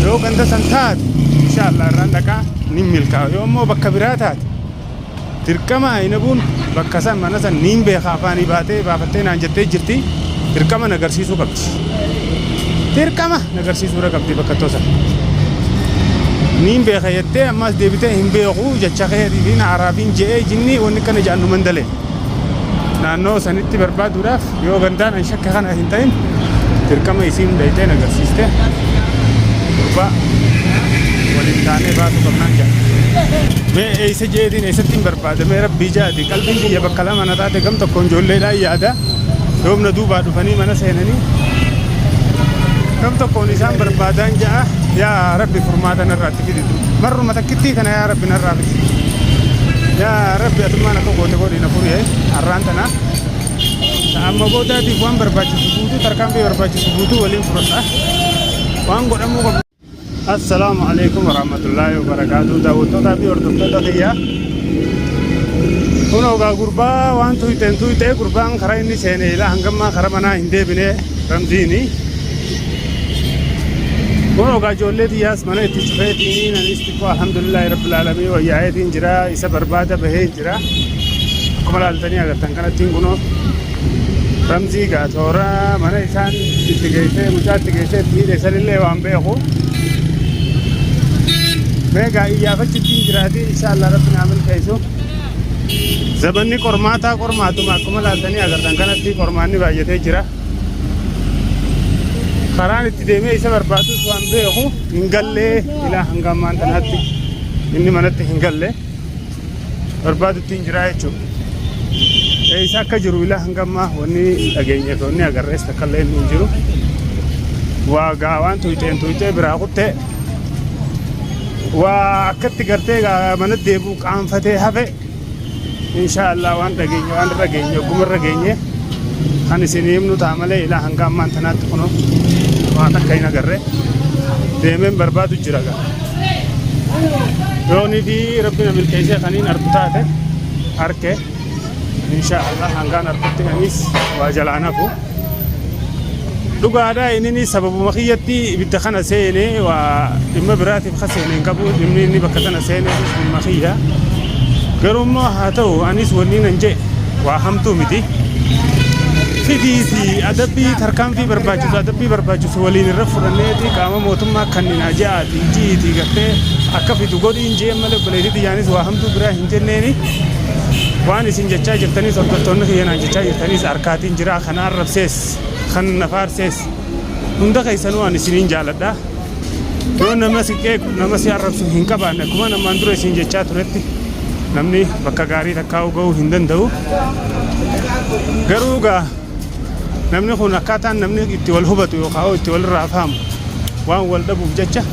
Yoo ganda san taate insha Allah irraan dhaqaa ni milkaa'a. Yoo immoo bakka biraa taate dirqama Ayinabuun bakka san mana san niin beeka afaanii baatee baafattee naan jettee jirti dirqama na agarsiisuu qabdi. Dirqama na agarsiisuudha qabdi bakka tosa. Niin beeka jettee ammas deebitee hin beeku jecha keetii fi na araabiin je'ee jinni wanni kana ja'an numan dalee. Naannoo sanitti barbaaduudhaaf yoo gandaan an shakke kana hin ta'in dirqama isiin dhayxee na agarsiiste gurbaa waliin taanee baasuu qabnaan jedha. Mee eessa jeetiin eessatti hin barbaada mee rabbii jaati qalbiin kiyya bakka lama na taate gam tokkoon ijoolleedhaan yaada yoom na duubaa dhufanii mana seenanii gam tokkoon isaan barbaadaan ja'a yaa rabbi furmaata narraatti fiditu marruma takkittii tana yaa rabbi narraa fidi yaa rabbi atummaan akka goote godhi na furi har'aan tana amma boodaatiif waan barbaachisu guutuu tarkaanfii barbaachisu guutuu waliin fudhadha waan godhamuu qabu. Assalaamu alaikum warahmatullaahi wabarakaatuh daawwattootaa fi hordoftoota kiyya. Kun ogaa gurbaa waan tuyxeen tuyxee gurbaan karaa inni seene ilaa hangammaa karaa manaa hin deebine ramziini. Kun ogaa ijoollee tiyyaas mana itti cufeetiin anis xiqqoo alhamdulillaahi rabbil aalamiin wayyaa'eetiin jira isa barbaada bahee jira. Akkuma laaltanii agartan kanattiin kunoo Ramzii gaa toora mana isaan itti geessee mucaa itti geessee itti hidhe sanillee waan beeku. Mee gaa iyyaafachitti hin jiraati insha Allah rabbi naa milkeessu. Zabanni qormaataa qormaatuma akkuma laaltanii agartan kanatti qormaanni baay'atee jira. Karaan itti deemee isa barbaadus waan beeku hin gallee ilaa hanga ammaan tanaatti inni manatti hin galle. Barbaadutti hin jiraa jechuudha. Eessa akka jiru ilaa hanga ammaa wanni dhageenye fi wanni agarrees takka illee hin jiru. Waa gaa waan tuyxeen tuyxee biraa kuttee waa akkatti gartee gaa mana deebi'u qaanfatee hafe insha Allah waan dhageenye waan irra geenye ogguma irra geenye kan isin himnu ta'a malee ilaa hanga ammaan tanaatti kunoo waan takka hin agarre deemeen barbaadu jira gaa. Yoonii fi rabbi na milkeessee kaniin argu taate arke insha Allah hangaan argutti anis waa jalaan hafu. Dhugaadha inni sababuma kiyyatti ibidda kana seene waa dhimma biraatiif ka seene hin qabu dhimmi inni bakka tana seene dhimma kiyya. Garuu immoo haa ta'u anis wanni nan jedhe waa hamtuu miti. Fidii fi adabbii tarkaanfii barbaachisu adabbii barbaachisu waliin irra fudhanneeti qaama mootummaa kanninaa ja'aati ji'iitii gartee akka fidu godhiin je'een malee obboleettii tiyyaanis waa hamtuu biraa hin jenneeni waan isin jechaa jirtaniis hordoftoonni kiyya naan jechaa jirtaniis harkaatiin jira kan arrabsees kan na faarsees hunda keessanuu ani isiniin jaaladha. Yoo nama si qeequ nama si arrabsu hin qabaanne akkuma namaan dura isin jechaa turetti namni bakka gaarii takkaa'uu ga'uu hin danda'u. Garuu gaa namni kun akkaataan namni itti wal hubatu yookaan itti walirraa fahamu waan wal dhabuuf jecha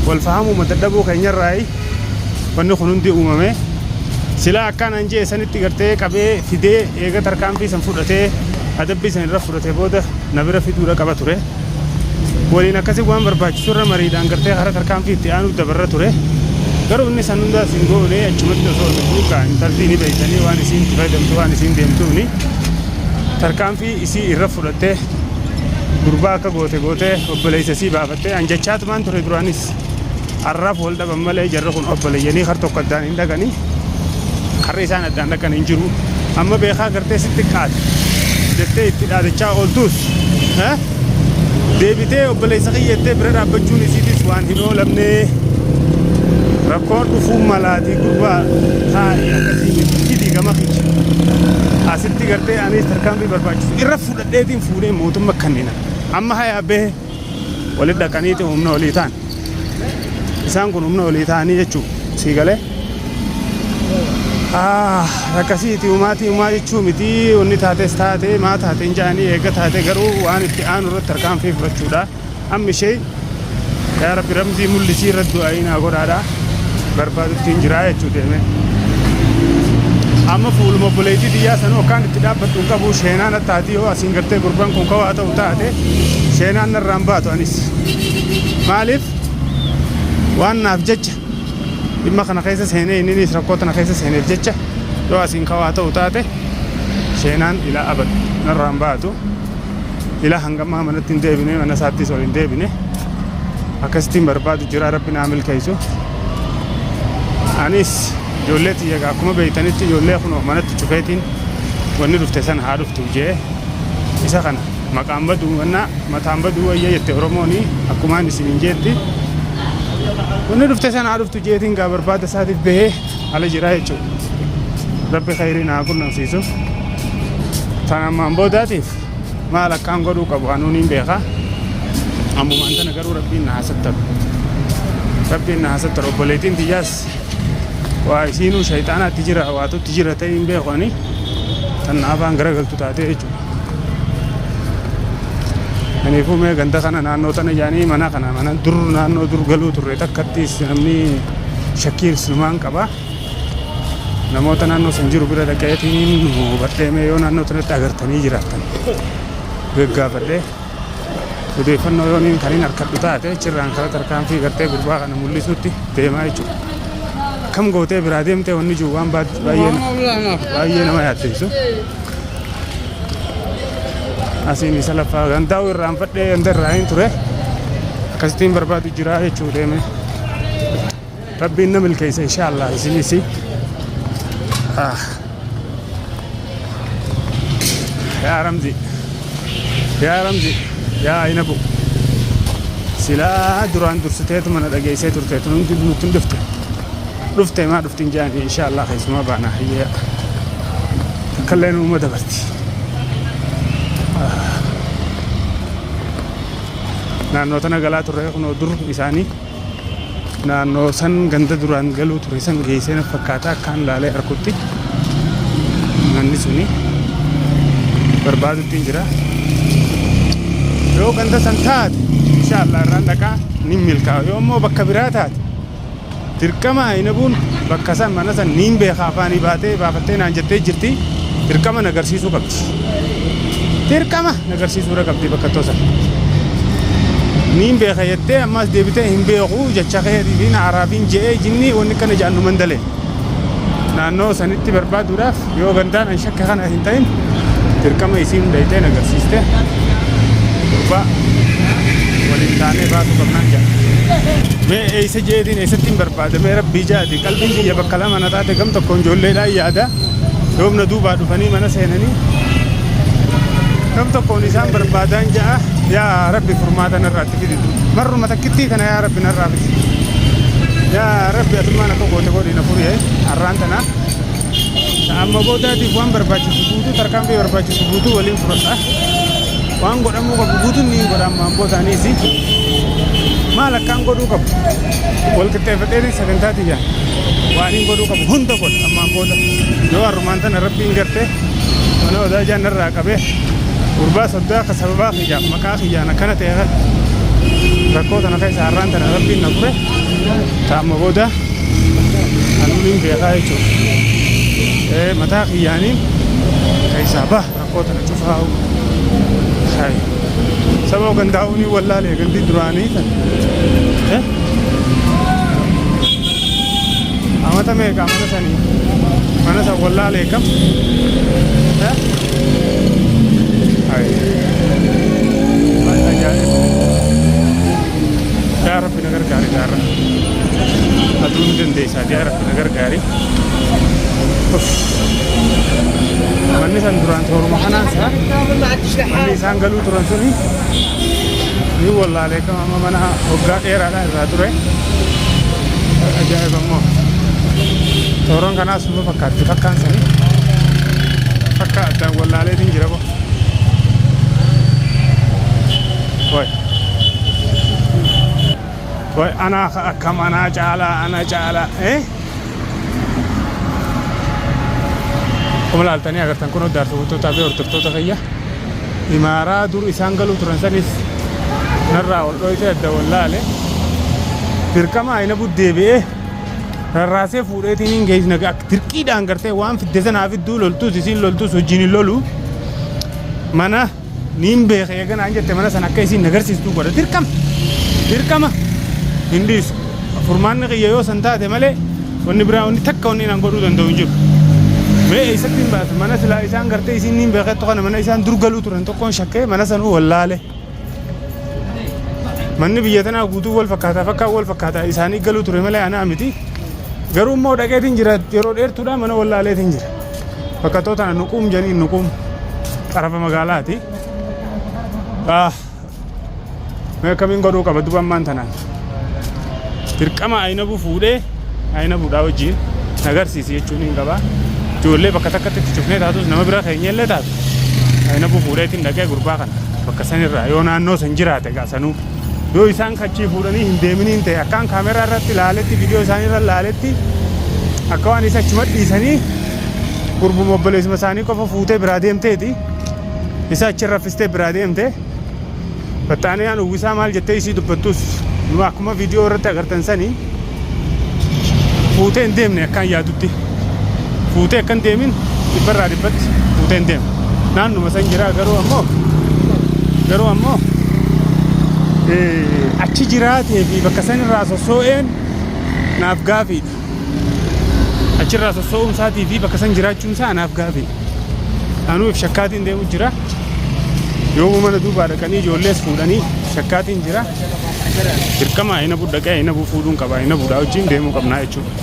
wal fahamuu dadhabuu keenyarraayi wanni kun hundi uumame. Silaa akkaan an je'e sanitti gartee qabee fidee eega tarkaanfii san fudhatee adabbii san irra fudhatee booda na bira fiduudha qaba ture. Waliin akkasi waan barbaachisu irra mariidhaan gartee karaa tarkaanfii itti aanuu dabarra ture. Garuu inni san hundaas hin goone achumatti osoo jiruu kaa intaltii ni beektanii waan isiin itti fayyadamtu waan isiin deemtuuni tarkaanfii isii irra fudhattee gurbaa akka goote gootee obboleessa isii baafattee an jechaatumaan ture duraanis arraaf wal dhaban malee jarri kun obboleeyyanii kar tokko addaan hin dhaqanii karri isaan addaan dhaqan hin jiru amma beekaa gartee sitti qaate jettee itti dhaadachaa ooltuus deebitee obboleessa kiyya jettee bira dhaabbachuun isiitis waan hin oolamne rakkoon dhufuu malaatii gurbaa taa'ii akkasii miti fidii gama kiyya asitti gartee anis tarkaanfii barbaachisu irra fudhadheetiin fuudhee mootumma kannina amma hayaa bahe walitti dhaqaniiti humna olii ta'an isaan kun humna olii ta'anii jechuu sii galee akkasiiti umaatii umaa jechuu miti wanni taates taate maa taate hin jedhanii eega taate garuu waan itti aanu irratti tarkaanfii fudhachuudha amma ishee yaa rabbi ramzii mul'isii irratti du'aayii naa godhaadha barbaadutti hin jiraa jechuu deeme amma fuuluma obboleettii xiyyaa sanuu akkaan itti dhaabbadhu hin qabu sheenaan attaatii yoo asiin gartee gurbaan kun kawaa ta'u taate sheenaan narraan baatu anis maaliif waan naaf jecha dhimma kana keessa seenee inninis rakkoo tana keessa seeneef jecha yoo asiin kawaa ta'u taate sheenaan ilaa abad narraan baatu ilaa hangammaa manatti hin deebine mana isaattis ol hin deebine. Akkasittiin barbaadu jira, Rabbi naa milkeessu. Anis ijoollee tiyya egaa akkuma beektanitti ijoollee kunoo manatti cufeetiin wanni dhufte sana haa dhuftu jee isa kana maqaan baduu mannaa mataan baduu wayya jette Oromooni akkumaan isiniin jeetti wanni dhufte sana haa dhuftu jeetiin gaa barbaada isaatiif bahee ala jira jechuudha. Rabbi khayrii naa qunnamsiisu. Tan ammaan boodaatiif maal akkaan godhuu qabu anuu niin beeka. Ammumaan tana garuu Rabbiin na haa sattaru. Rabbiin na haa sattaru. Obboleettiin tiyyaas waa isiinuu shayxaanaatti jira waatutti jira ta'e hin beeku ani. Tan na afaan garagaltu taatee jechuudha. Kanaafuu mee ganda kana naannoo tana jaanii mana kana mana dur naannoo dur galuu turre takkattis namni shakkii sinumaan qaba. Namoota naannoo san jiru bira dhaqeetiin hubadhee mee yoo naannoo sanatti agartanii jiraattan gaggaafadhee odeeffannoo yooniin kan hin harkadhu taate achirraan kara tarkaanfii gartee gurbaa kana mul'isuutti deemaa jechuudha. Akkam gootee biraa deemtee wanni jiru waan baay'ee baay'ee nama yaaddeessu. Asiin isa lafaa gandaa'u irraanfadhee ganda irraa hin ture. Akkasittiin barbaadu jira jechuu deeme. Rabbiin na milkeessa inshaallah isinis. Ah. Yaa Ramzi. Yaa Ramzi. Yaa Ayinabu. Silaa duraan dursiteetu mana dhageessee turte tun hundi nutti hin dhufte. Dhufte maa dhufti hin jaani inshaallah keessumaa baana hayyee. Takkallee nuuma dabarti. Naannoo tana galaa turre kunoo dur isaanii. Naannoo san ganda duraan galuu ture san geessee na fakkaata akkaan laalee arkutti manni suni barbaadutti hin jira. Yoo ganda san taate inshaallah irraan dhaqaa ni milkaa'a. Yoo immoo bakka biraa taate dirqama Ayinabuun bakka san mana san niin beeka afaanii baatee baafattee naan jettee jirti dirqama na agarsiisuu qabdi. Dirqama na agarsiisuudha qabdi bakka tosa. Niin beeka jettee ammas deebitee hin beeku jecha keetii fi na araafiin je'ee jinni wanni kana ja'an numan dalee. Naannoo sanitti barbaaduudhaaf yoo gandaan an shakka kana hin ta'in dirqama isiin dhayxee na agarsiiste gurbaa waliin taanee baasuu qabnaan jedha. Mee eessa jeetiin eessatti hin barbaada mee rabbii jaati qalbiin kiyya bakka lama na taate gam tokkoon ijoolleedhaan yaada yoom na duubaa dhufanii mana seenanii gam tokkoon isaan barbaadaan ja'a yaa rabbi furmaata narraatti fidi marruma takkittii kana yaa rabbi narraa fidi yaa rabbi atummaan akka goote godhi na furi har'aan tana amma boodaatiif waan barbaachisu guutuu tarkaanfii barbaachisu guutuu waliin fudhadha. Waan godhamuu qabu guutuun ni godha ammaan boodaaniis maal akkaan godhuu qabu wal qixxeeffadheetiin sagantaa tiyyaan waan hin godhuu qabu hunda godha ammaan booda yoo har'umaan tana rabbiin gartee mana odaa ijaan narraa qabee gurbaa soddaa akka sababaa kiyyaaf maqaa kiyyaan akkana ta'e kan rakkoo tana keessa har'aan tana rabbiin na fure ta amma booda anuun hin beekaa jechuudha. Mataa kiyyaaniin keessaa baha rakkoo tana cufaa'u. Hai. Sababa gandaa'uun wallaalee gandi duraanii tan. Amata meeqa mana sanii mana san wallaalee kam? Hai. Ajaa'iba. Yaa Rabbi na gargaari gaarra. Aduu ni dandeessaa yaa Rabbi na gargaari. Manni san duraan tooruma kanaan isaa manni isaan galuu turan suni ni wallaalee kama amma mana waggaa dheeraadhaan irraa ture. Ajaa'iba immoo. Tooroon kanaas suma fakkaatti fakkaan sanii. Fakka addaan wallaaleetiin jira boo. Way. Way anaa akkam anaa caalaa ana caalaa eh? Kuma laaltanii agartan kun daawwattootaa fi hordoftoota kiyya. Imaaraa dur isaan galuu turan sanis narraa ol dhoytee adda wallaale. Dirqama ayina buddeebi'ee rarraasee fuudheetiin hin geessina dirqiidhaan gartee waan fidde sanaa fidduu loltuus isiin loltuus wajjin hin lolu. Mana niin beeka eega naan jette mana sana akka isiin nagarsiistuu godha dirqama dirqama hin dhiisu furmaanni kiyya yoo san taate malee wanni biraa wanni takka wanni naan godhuu danda'u hin jiru. Mee eessatti hin baasu mana silaa isaan gartee isiin niin beekattu kana mana isaan dur galuu turan tokkoon shakkee mana sanuu wallaale. Manni biyya tanaa guutuu wal fakkaataa fakkaa wal fakkaataa isaanii galuu ture malee anaa miti. Garuu immoo dhaqeetiin jira yeroo dheertuudha mana wallaaleetiin jira. Bakka tana nuquum janiin nuquum xarafa magaalaati. Ah, mee akkamiin godhuu qaba duba ammaan tanaan. Dirqama Ayinabuu fuudhee Ayinabuudhaa wajjin nagarsiisi jechuun hin qaba. Ijoollee bakka takkatti itti cufnee taatus nama bira keenyallee taatu. Ayinabuu fuudheetiin dhaqee gurbaa kana bakka sanirraa yoo naannoo san jiraate egaa sanuu. Yoo isaan kachii fuudhanii hin deeminiin ta'e akkaan kaameraa irratti ilaaletti viidiyoo isaanii irra ilaaletti akka waan isa achuma dhiisanii gurbuma obboleessuma isaanii qofa fuutee biraa deemteeti. Isa achi raffistee biraa deemte. Baxxaaniyaan uwwisaa maal jettee isii dubbattus nu akkuma viidiyoo irratti agartan sanii fuutee hin deemne akkaan yaadutti. Fuutee akkan deemin dhibbarraa dhibbatti fuutee hin deemne. Naannuma san jira garuu ammoo achi jiraatee fi bakka san irraa sossoo'een naaf gaafiidha. Achirraa sossoo'uun isaatii fi bakka san jiraachuun isaa naaf gaafiidha. Anuuf shakkaatiin deemu jira. Yoomuu mana duubaa dhaqanii ijoollees fuudhanii shakkaatiin jira. Dirqama Ayinabuu dhaqee Ayinabuu fuudhuun qaba. Ayinabuudhaa wajjin deemuu qabnaa jechuudha.